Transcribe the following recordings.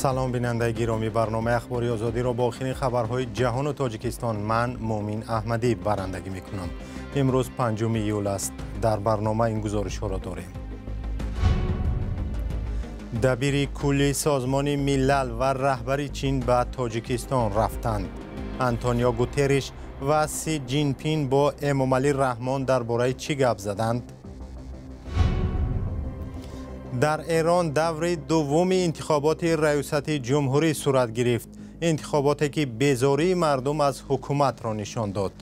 Салом, бинандаи гиромӣ. Барномаи Ахбори Озодиро бо охирин хабарҳои ҷаҳону Тоҷикистон ман, Муъмин Аҳмадӣ, барандагӣ мекунам. Имрӯз 5 июл аст. Дар барнома ин гузоришҳоро дорем. Дабири кулли Созмони Милал ва раҳбари Чин ба Тоҷикистон рафтанд. Антонио Гутерриш ва Си Ҷинпин бо Эмомалӣ Раҳмон дар бораи чӣ гап заданд? Дар Эрон даври дуввуми интихоботи раёсати ҷумҳурӣ сурат гирифт. Интихоботе ки безории мардум аз ҳукуматро нишон дод.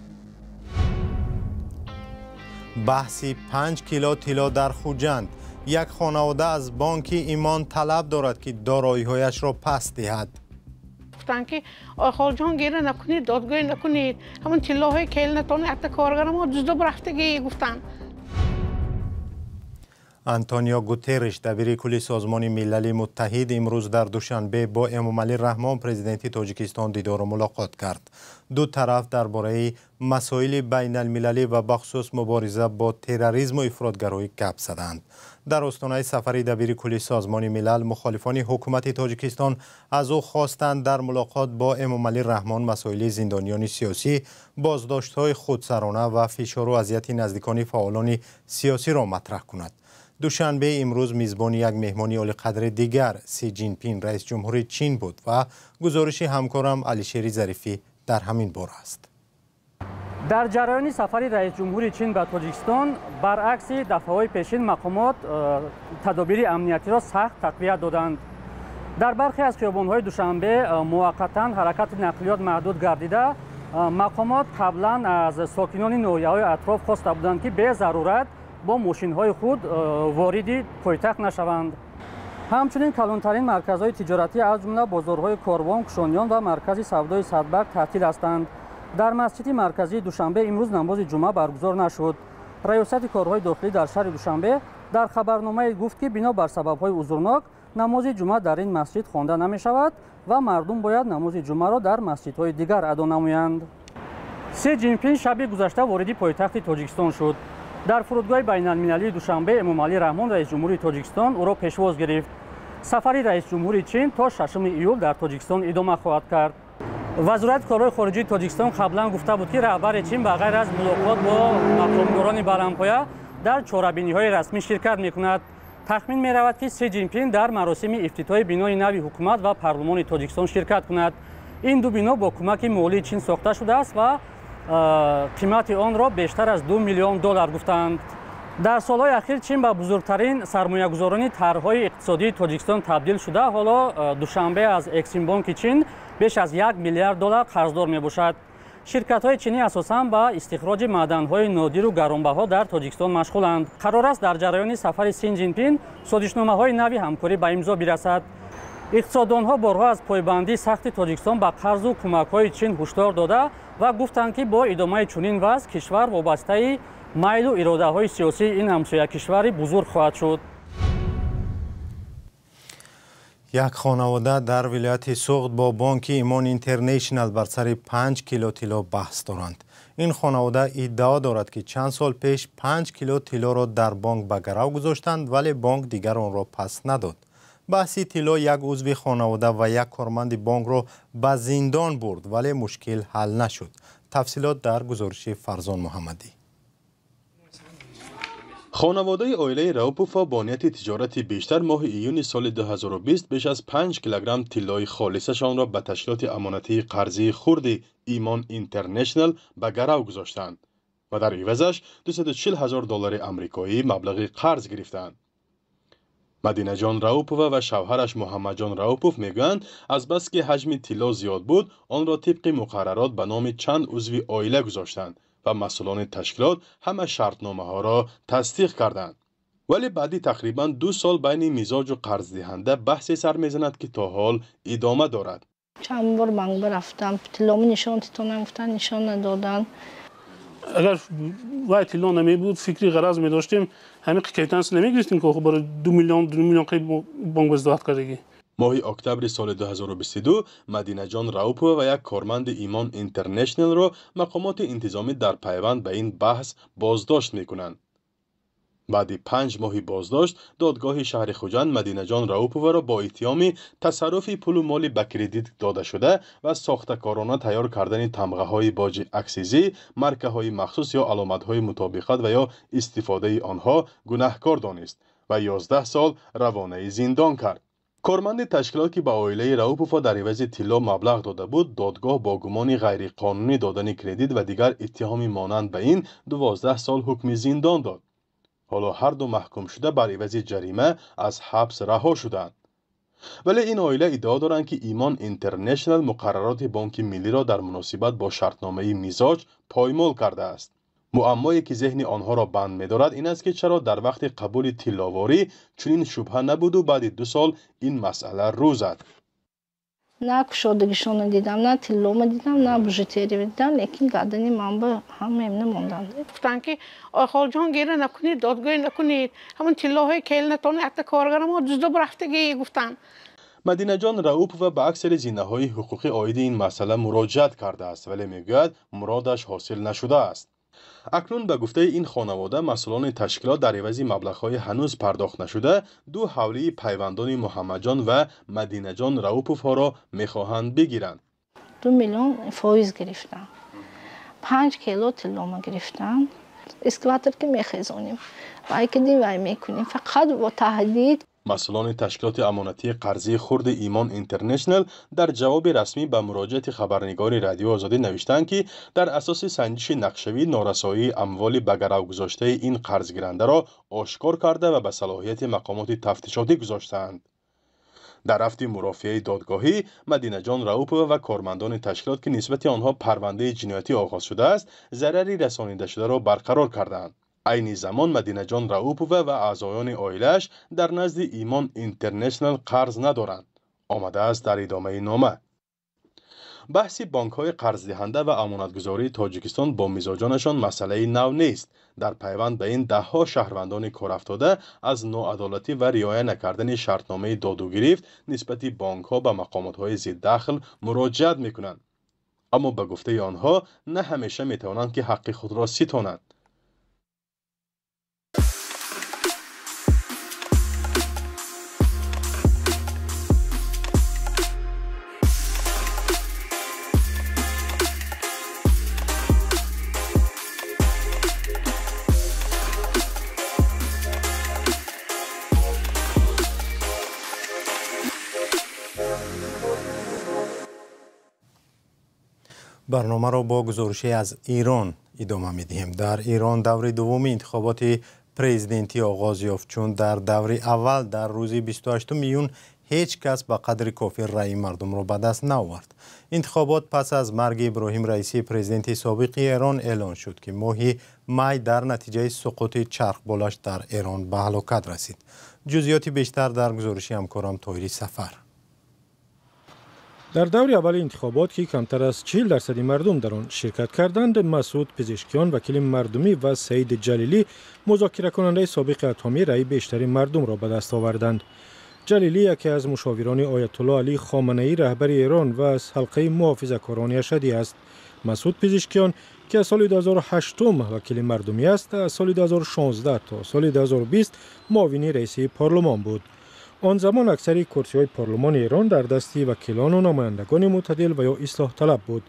Баҳси 5 кило тилло дар Хуҷанд. Як хонавода аз бонки Имон талаб дорад, ки дороиҳояшро пас диҳад. Гуфтанд, ки ойхолҷон, гира накунед, додгоҳӣ накунед, ҳамон тиллоҳои келинатон якта коргарамо дуздоб рафтагӣ гуфтанд. Антонио Гутерриш, дабири кулли Созмони Милали Муттаҳид, имрӯз дар Душанбе бо Эмомалӣ Раҳмон, президенти Тоҷикистон, дидору мулоқот кард. Ду тараф дар бораи масоили байналмилалӣ ва бахусус мубориза бо терроризму ифротгароӣ гап заданд. Дар остонаи сафари дабири кулли Созмони Милал мухолифони ҳукумати Тоҷикистон аз ӯ хостанд, дар мулоқот бо Эмомалӣ Раҳмон масоили зиндониёни сиёсӣ, боздоштҳои худсарона ва фишору азияти наздикони фаъолони сиёсиро матраҳ кунад. Душанбе имрӯз мизбони як меҳмони олиқадри дигар, Си Ҷинпин, раис ҷумҳури Чин буд ва гузориши ҳамкорам Алишери Зарифӣ дар ҳамин бора аст. Дар ҷараёни сафари раисҷумҳури Чин ба Тоҷикистон, баръакси дафъаҳои пешин, мақомот тадобири амниятиро сахт тақвият доданд. Дар бархе аз хиёбонҳои Душанбе муваққатан ҳаракати нақлиёт маҳдуд гардида, мақомот қаблан аз сокинони ноҳияҳои атроф хоста буданд, ки безарурат бо мошинҳои худ вориди пойтахт нашаванд. Ҳамчунин калонтарин марказҳои тиҷоратӣ, аз ҷумла бозорҳои Корвон, Кушониён ва маркази савдои Садбарг таътил ҳастанд. Дар масҷиди марказии Душанбе имрӯз намози ҷумъа баргузор нашуд. Раёсати корҳои дохилӣ дар шаҳри Душанбе дар хабарномае гуфт, ки бино бар сабабҳои узрнок намози ҷумъа дар ин масҷид хонда намешавад ва мардум бояд намози ҷумъаро дар масҷидҳои дигар адо намоянд. Си Ҷинпин шаби гузашта вориди пойтахти Тоҷикистон шуд. Дар фурудгоҳи байналмилалии Душанбе Эмомалӣ Раҳмон, раисҷумҳури Тоҷикистон, ӯро пешвоз гирифт. Сафари раисҷумҳури Чин то 6 июл дар Тоҷикистон идома хоҳад кард. Вазорати корҳои хориҷии Тоҷикистон қаблан гуфта буд, ки раҳбари Чин ба ғайр аз мулоқот бо мақомдорони баландпоя дар чорабиниҳои расмӣ ширкат мекунад. Тахмин меравад, ки Си Ҷинпин дар маросими ифтитоҳи бинои нави ҳукумат ва парлумони Тоҷикистон ширкат кунад. Ин ду бино бо кӯмаки молии Чин сохта шудааст ва қимати онро бештар аз 2 миллион доллар гуфтанд. Дар солҳои ахир Чин ба бузургтарин сармоягузорони тарҳҳои иқтисодии Тоҷикистон табдил шуда, ҳоло Душанбе аз Эксимбонки Чин беш аз 1 миллиард доллар қарздор мебошад. Ширкатҳои чинӣ асосан ба истихроҷи маъданҳои нодиру гаронбаҳо дар Тоҷикистон машғуланд. Қарор аст, дар ҷараёни сафари Син Ҷинпин созишномаҳои нави ҳамкорӣ ба имзо бирасад. Иқтисоддонҳо борҳо аз пойбандии сахти Тоҷикистон ба қарзу кӯмакҳои Чин ҳушдор дода ва гуфтанд, ки бо идомаи чунин вазъ кишвар вобастаи майлу иродаҳои сиёсии ин ҳамсоякишвари бузург хоҳад шуд. Як хонавода дар вилояти Суғд бо бонки Имон Интернешнал бар сари 5 кило тилло баҳс доранд. Ин хонавода иддао дорад, ки чанд сол пеш 5 кило тиллоро дар бонк ба гарав гузоштанд, вале бонк дигар онро пас надод. Баҳси тилло як узви хонавода ва як корманди бонкро ба зиндон бурд, вале мушкил ҳал нашуд. Тафсилот дар гузориши Фарзон Муҳаммадӣ. Хонаводаи оилаи Раупова бо нияти тиҷорати бештар моҳи июни соли 2020 беш аз 5 килограмм тиллои холисашонро ба ташкилоти амонатии қарзии хурди Имон Интернешнал ба гарав гузоштанд ва дар ивазаш 240 ҳазор доллари амрикоӣ маблағи қарз гирифтанд. Мадинаҷон Раупова ва шавҳараш Муҳаммадҷон Раупов мегӯянд, азбаски ҳаҷми тилло зиёд буд, онро тибқи муқаррарот ба номи чанд узви оила гузоштанд ва масъулони ташкилот ҳама шартномаҳоро тасдиқ карданд. Вале баъди тақрибан 2 сол байни мизоҷу қарздиҳанда баҳсе сар мезанад, ки то ҳол идома дорад. Чанд бор банк рафтам, тилломо нишон титонам, гуфтан, нишон надоданд. Агар вай тилло намебуд, фикри ғараз медоштем, ҳамин квитанс намегирифтем, ки барои 2 миллион, 2 миллион бонк баздават кардагӣ. Моҳи октябри соли 2022 Мадинаҷон Раупова ва як корманди Имон Интернешналро мақомоти интизомӣ дар пайванд ба ин баҳс боздошт мекунанд. Баъди 5 моҳи боздошт додгоҳи шаҳри Хуҷанд Мадинаҷон Рауповаро бо иттиҳоми тасарруфи пулу моли ба кредит додашуда ва сохтакорона тайёр кардани тамғаҳои боҷи аксизӣ, маркаҳои махсус ё аломатҳои мутобиқат ва ё истифодаи онҳо гунаҳкор донист ва 11 сол равонаи зиндон кард. Корманди ташкилот, ки ба оилаи Раупова дар ивази тилло маблағ дода буд, додгоҳ бо гумони ғайриқонунӣ додани кредит ва дигар иттиҳоми монанд ба ин 12 сол ҳукми зиндон дод. Ҳоло ҳар ду маҳкумшуда бар ивази ҷарима аз ҳабс раҳо шуданд. Вале ин оила иддао доранд, ки Имон Интернешнал муқаррароти Бонки Миллиро дар муносибат бо шартномаи мизоҷ поймол кардааст. Муаммое ки зеҳни онҳоро банд медорад ин аст, ки чаро дар вақти қабули тилловорӣ чунин шубҳа набуду баъди 2 сол ин масъала рӯ зад. На кушодагишонро дидам, на тиллома дидам, на бижутерия дидам, лекин гардани ман ба ҳамаем намонданд. Гуфтанд, ки ойхолҷон, гира накунед, додгоҳӣ накунед, ҳамон тиллоҳои келинатон якта коргарамо дузда рафтагӣ, гуфтанд. Мадинаҷон Раупова ба аксари зинаҳои ҳуқуқӣ оиди ин масъала муроҷиат кардааст, вале мегӯяд, муродаш ҳосил нашудааст. Акнун ба гуфтаи ин хонавода, масъулони ташкилот дар ивази маблағҳои ҳанӯз пардохт нашуда ду ҳавлии пайвандони Муҳаммадҷон ва Мадинаҷон Рауповҳоро мехоҳанд бигиранд. 2 миллион фоиз гирифтам, 5 кило тиллома гирифтам. Эскаватор ки мехезонем, вай кидим, вай мекунем, фақат бо таҳдид. Масъулони ташкилоти амонатии қарзии хурди Имон Интернешнал дар ҷавоби расмӣ ба муроҷиати хабарнигори Радиои Озодӣ навиштанд, ки дар асоси санҷиши нақшавӣ норасоии амволи ба гарав гузоштаи ин қарзгирандаро ошкор карда ва ба салоҳияти мақомоти тафтишотӣ гузоштаанд. Дар рафти мурофиаи додгоҳӣ Мадинаҷон Раупова ва кормандони ташкилот, ки нисбати онҳо парвандаи ҷиноятӣ оғоз шудааст, зарари расонидашударо барқарор карданд. Айни замон Мадинаҷон Раупова ва аъзоёни оилааш дар назди Имон Интернешнал қарз надоранд, омадааст дар идомаи нома. Баҳси бонкҳои қарздиҳанда ва амонатгузории Тоҷикистон бо мизоҷонашон масъалаи нав нест. Дар пайванд ба ин даҳҳо шаҳрвандони корафтода аз ноадолатӣ ва риоя накардани шартномаи додугирифт нисбати бонкҳо ба мақомотҳои зиддахл муроҷиат мекунанд. Аммо ба гуфтаи онҳо на ҳамеша метавонанд, ки ҳаққи худро ситонанд. Барномаро бо гузоришe аз Ирон идома медиҳем. Дар Ирон даври дуввуми интихоботи президентӣ оғоз ёфт, чун дар даври аввал дар рӯзи 28 июн ҳеҷ кас ба қадри кофӣ раъи мардумро ба даст наовард. Интихобот пас аз марги Иброҳим Раисӣ, президенти собиқи Эрон, эълон шуд, ки моҳи май дар натиҷаи суқути чархболаш дар Эрон ба ҳалокат расид. Ҷузъиёти бештар дар гузориши ҳамкорам Тоҳири Сафар. Дар даври аввали интихобот, ки камтар аз 40% мардум дар он ширкат карданд, Масуд Пизишкиён, вакили мардумӣ, ва Саид Ҷалилӣ, музокиракунандаи собиқи атомӣ, раъи бештари мардумро ба даст оварданд. Ҷалилӣ яке аз мушовирони Оятулло Алӣ Хоманаӣ, раҳбари Эрон, ва аз ҳалқаи муҳофизакорони ашадӣ аст. Масуд Пизишкиён, ки аз соли 2008 вакили мардумӣ аст, аз соли 2016 то соли 2020 муовини раиси парлумон буд. Он замон аксари курсиҳои парлумони Эрон дар дасти вакилону намояндагони мӯътадил ва ё ислоҳталаб буд.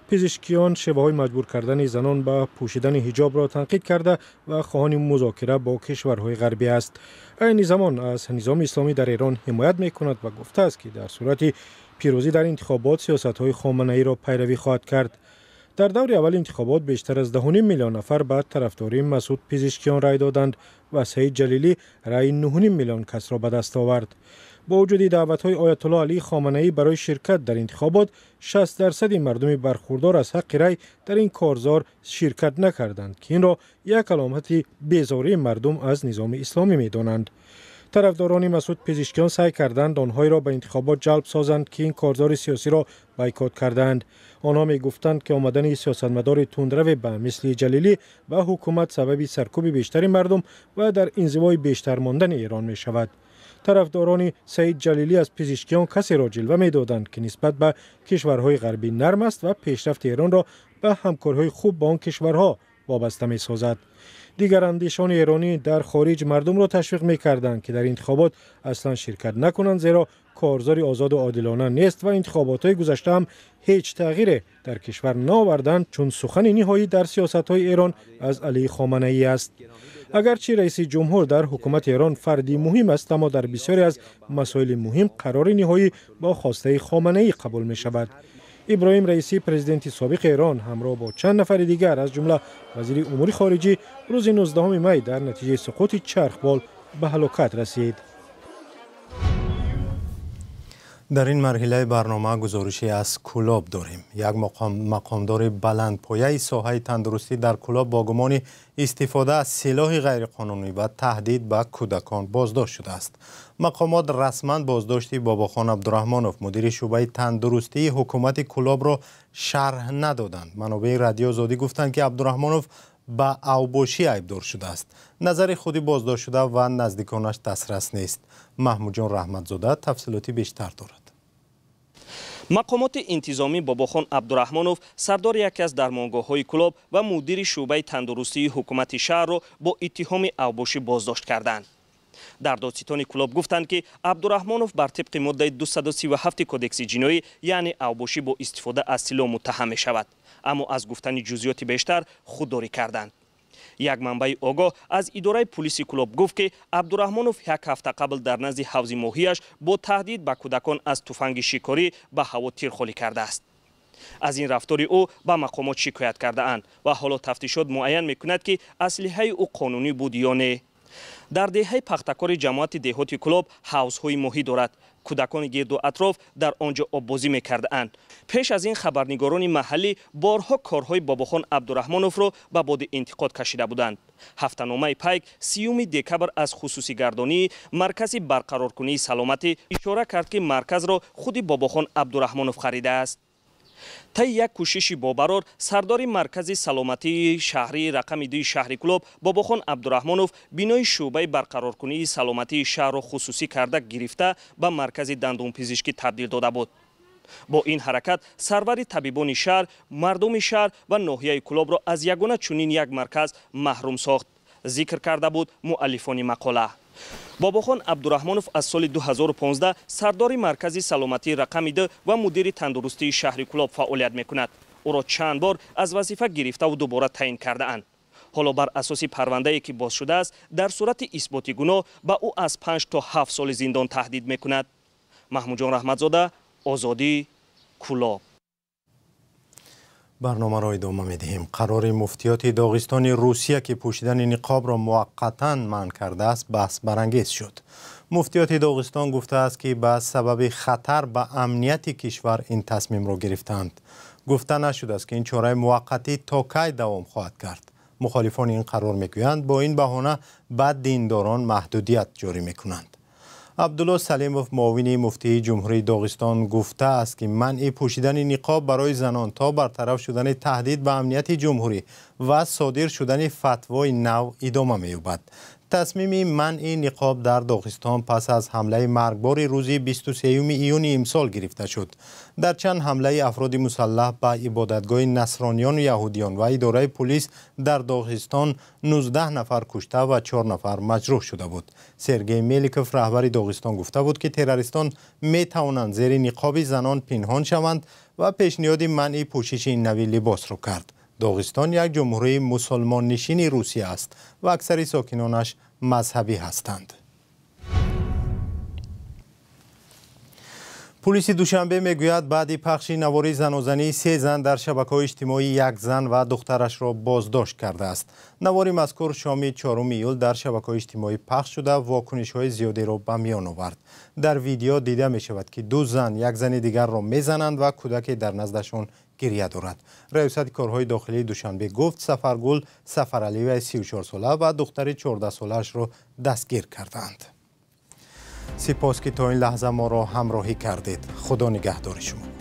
Пизишкиён шеваҳои маҷбур кардани занон ба пӯшидани ҳиҷобро танқид карда ва хоҳони музокира бо кишварҳои ғарбӣ аст. Айни замон аз низоми исломӣ дар Эрон ҳимоят мекунад ва гуфтааст, ки дар сурати пирӯзӣ дар интихобот сиёсатҳои Хоманаиро пайравӣ хоҳад кард. Дар даври аввали интихобот бештар аз 10,5 миллион нафар ба тарафдории Масуд Пизишкиён рай доданд ва Саид Ҷалилӣ раъи 9,5 миллион касро ба даст овард. Бо вуҷуди даъватҳои Оятулло Алӣ Хоманаӣ барои ширкат дар интихобот, 60% мардуми бархурдор аз ҳаққи рай дар ин корзор ширкат накарданд, ки инро як аломати безории мардум аз низоми исломӣ медонанд. Тарафдорони Масуд Пизишкиён саъй карданд онҳоеро ба интихобот ҷалб созанд, ки ин корзори сиёсиро бойкот кардаанд. Онҳо мегуфтанд, ки омадани сиёсатмадори тундраве ба мисли Ҷалилӣ ба ҳукумат сабаби саркӯби бештари мардум ва дар инзивои бештар мондани Эрон мешавад. Тарафдорони Саид Ҷалилӣ аз Пизишкиён касеро ҷилва медоданд, ки нисбат ба кишварҳои ғарбӣ нарм аст ва пешрафти Эронро ба ҳамкориҳои хуб бо он кишварҳо вобаста месозад. Дигарандешони эронӣ дар хориҷ мардумро ташвиқ мекарданд, ки дар интихобот аслан ширкат накунанд, зеро корзори озоду одилона нест ва интихоботҳои гузашта ҳам ҳеҷ тағйире дар кишвар наоварданд, чун сухани ниҳоӣ дар сиёсатҳои Эрон аз Алӣ Хоманаӣ аст. Агарчи раиси ҷумҳур дар ҳукумати Эрон фарди муҳим аст, аммо дар бисёре аз масоили муҳим қарори ниҳоӣ бо хостаи Хоманаӣ қабул мешавад. Иброҳим Раисӣ, президенти собиқи Эрон, ҳамроҳ бо чанд нафари дигар, аз ҷумла вазири умури хориҷӣ, рӯзи 19 май дар натиҷаи суқути чархбол ба ҳалокат расид. Дар ин марҳилаи барнома гузорише аз Кӯлоб дорем. Як мақомдори баландпояи соҳаи тандурустӣ дар Кӯлоб бо гумони истифода аз силоҳи ғайриқонунӣ ва таҳдид ба кӯдакон боздошт шудааст. Мақомот расман боздошти Бобохон Абдураҳмонов, мудири шӯъбаи тандурустии ҳукумати Кӯлобро шарҳ надоданд. Манобеи Радио Озодӣ гуфтанд, ки Абдураҳмонов ба авбошӣ айбдор шудааст. Назари худи боздоштшуда ва наздиконаш дастрас нест. Маҳмудҷон Раҳматзода тафсилоти бештар дорад. Мақомоти интизомӣ Бобохон Абдураҳмонов, сардори яке аз дармонгоҳҳои Кӯлоб ва мудири шӯъбаи тандурустии ҳукумати шаҳрро бо иттиҳоми авбошӣ боздошт карданд. Дар додситони Кӯлоб гуфтанд, ки Абдураҳмонов бар тибқи моддаи 237 кодекси ҷиноӣ, яъне авбошӣ бо истифода аз силоҳ муттаҳам мешавад, аммо аз гуфтани ҷузъиёти бештар худдорӣ карданд. Як манбаи огоҳ аз идораи пулиси Кӯлоб гуфт, ки Абдураҳмонов як ҳафта қабл дар назди ҳавзи моҳияш бо таҳдид ба кӯдакон аз туфанги шикорӣ ба ҳаво тир холӣ кардааст. Аз ин рафтори ӯ ба мақомот шикоят кардаанд ва ҳоло тафтишот муайян мекунад, ки аслиҳаи ӯ қонунӣ буд ё не. Дар деҳаи Пахтакори ҷамоати деҳоти Кӯлоб ҳавзҳои моҳӣ дорад. Кӯдакони гирду атроф дар он ҷо оббозӣ мекардаанд. Пеш аз ин хабарнигорони маҳаллӣ борҳо корҳои Бобохон Абдураҳмоновро ба боди интиқод кашида буданд. Ҳафтаномаи Пайк 30 декабр аз хусусигардонии маркази барқароркунии саломатӣ ишора кард, ки марказро худи Бобохон Абдураҳмонов харидааст. Таи як кӯшиши бобарор, сардори маркази саломатии шаҳрии рақами 2 шаҳри Кӯлоб Бобохон Абдураҳмонов бинои шӯъбаи барқароркунии саломатии шаҳрро хусусӣ карда гирифта ба маркази дандонпизишкӣ табдил дода буд. Бо ин ҳаракат сарвари табибони шаҳр, мардуми шаҳр ва ноҳияи Кӯлобро аз ягона чунин як марказ маҳрум сохт, зикр карда буд муаллифони мақола. Бобохон Абдураҳмонов аз соли 2015 сардори маркази саломатии рақами 2 ва мудири тандурустии шаҳри Кӯлоб фаъолият мекунад. Ӯро чанд бор аз вазифа гирифтаву дубора таъин кардаанд. Ҳоло бар асоси парвандае, ки боз шудааст, дар сурати исботи гуноҳ ба ӯ аз 5 то 7 соли зиндон таҳдид мекунад. Маҳмудҷон Раҳматзода, Озодӣ, Кӯлоб. Барномаро идома медиҳем. Қарори муфтиёти Доғистони Русия, ки пӯшидани ниқобро муваққатан манъ кардааст, баҳсбарангез шуд. Муфтиёти Доғистон гуфтааст, ки ба сабаби хатар ба амнияти кишвар ин тасмимро гирифтаанд. Гуфта нашудааст, ки ин чораи муваққатӣ то кай давом хоҳад кард. Мухолифони ин қарор мегӯянд, бо ин баҳона ба диндорон маҳдудият ҷорӣ мекунанд. Абдулло Салимов, муовини муфтии Ҷумҳурии Доғистон, гуфтааст, ки манъи пӯшидани ниқоб барои занон то бартараф шудани таҳдид ба амнияти ҷумҳурӣ ва содир шудани фатвои нав идома меёбад. Тасмими манъи ниқоб дар Доғистон пас аз ҳамлаи маргбори рӯзи 23 июни имсол гирифта шуд. Дар чанд ҳамлаи афроди мусаллаҳ ба ибодатгоҳи насрониёну яҳудиён ва идораи пулис дар Доғистон 19 нафар кушта ва 4 нафар маҷрӯҳ шуда буд. Сергей Меликов, раҳбари Доғистон, гуфта буд, ки террористон метавонанд зери ниқоби занон пинҳон шаванд ва пешниҳоди манъи пӯшиши нави либосро кард. Доғистон як ҷумҳурии мусулмоннишини Русия аст ва аксари сокинонаш мазҳабӣ ҳастанд. Пулиси Душанбе мегӯяд, баъди пахши навори занозании се зан дар шабакаҳои иҷтимоӣ як зан ва духтарашро боздошт кардааст. Навори мазкур шоми 4 июл дар шабакаҳои иҷтимоӣ пахш шуда, вокунишҳои зиёдеро ба миён овард. Дар видео дида мешавад, ки ду зан як зани дигарро мезананд ва кӯдаке дар наздашон гиря дорад. Раёсати корҳои дохилии Душанбе гуфт, Сафаргул Сафаралиева 34сола ва духтари 14солаашро дастгир кардаанд. Сипос, ки то ин лаҳза моро ҳамроҳӣ кардед. Худо нигаҳдори шумо.